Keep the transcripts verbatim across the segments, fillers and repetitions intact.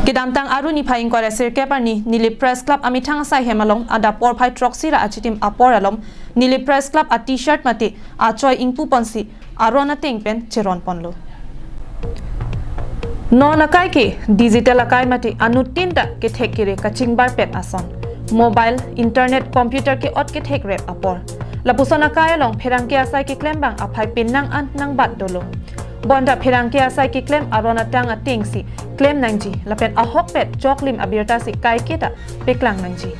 Kedamtang Aru niphai ingkoi ra sirkep arni Nilip Press Club amethang asai hem along adap porphai throksi ra achitim apor along Nilip Press Club a-T-shirt mate achoi ingpu ponsi aron ateng pen cheron ponlo. Non akai ke digital akai mate anuttin ta kethek kere kachingbarpet ason. Mobile, internet, computer ke-ot kethek rep apor. Lapuson akai along pherangke asai keklem abang aphai penang an nangbat dolo. Bonta pherangke asai keklem aron atang atengsi klem nangji lapen ahokpet choklim abirta si kaiketa peklang nangji.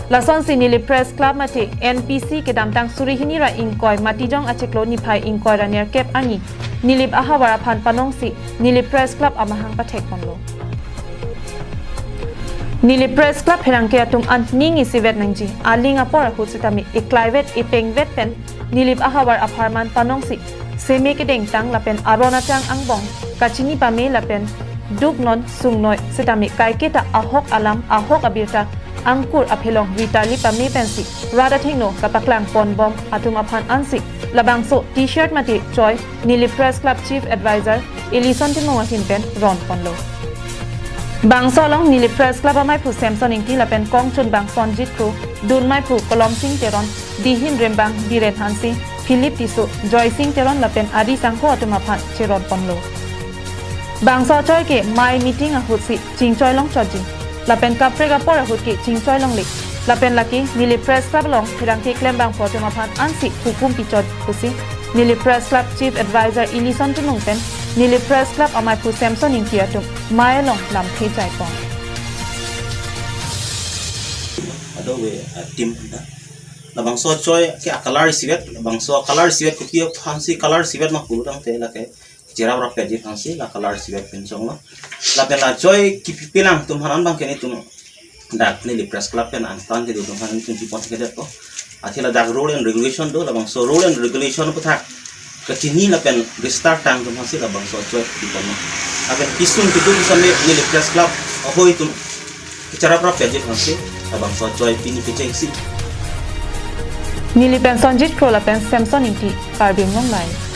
Lasonsi Nilip Press Club mate N P C kedamtang suri hini ra ingkoi Matijong achiklo niphai ingkoi ra nerkep arni Nilip ahavar aphan panongsi Nilip Press Club amahang pathek ponlo. Nilip Press Club pherangke atum an ning isivet nangji, aling apor ahut sitame eklaivet epengvet pen Nilip ahavar apharman panongsi seme kedengtang lapen aron atang angbong kachini pame lapen duk non sungnoi sitame kaiketa ahok alam ahok abirta angkur aphelong ritali pame pensi rat athengno kapaklang ponbom atum aphan ansi labangso T-shirt mate choi Nilip Press Club Chief Advisor Ellison Timung ahin pen ron ponlo. Bangso along Nilip Press Club amaiphu Samson Ingti lapen kongchunbang Sonjit Kro, dunmaiphu Kolomsing Teron, dihin rimbang Biren Hanse, Philip Tisso, Joysing Teron lapen ari sangho atum aphan cheron ponlo. Bangso achoi ke mei meeting ahutsi chingchoi longchotji lapen kaprek apor ahut ke chingchoi longle lapen lake Nilip Press Club along pherangke klembangpo atum aphan ansi hukum pichot pusi Nilip Press Club Chief Advisor Ellison Timung pen Nilip Press Club amaiphu Samson Ingti atum mei along lamthe jaipon. Ado we, uh, team na. Labangso achoi ke a-color isivet, labangso a-color isivet kopi aphansi color isivet ma pulotangte lake cherap rapetji aphansi la color isivet pinchonglo. Lapen la achoi kipi pilang atum aphan abang ke netum dak Nilip Press Club pen angtan kedo atum aphan netum chipon kedetpo. Athe ladak rule and regulation do, labangso rule and regulation aputhak kachini lapen restart tang atum aphansi labangso achoi piponlo. Lapen kisung keduk same Nilip Press Club ahoi atum cherap rapetji aphansi labangso achoi pini kechengsi. Nilip pen Sonjit Kro lapen Samson Ingti, Karbi Anglong Live.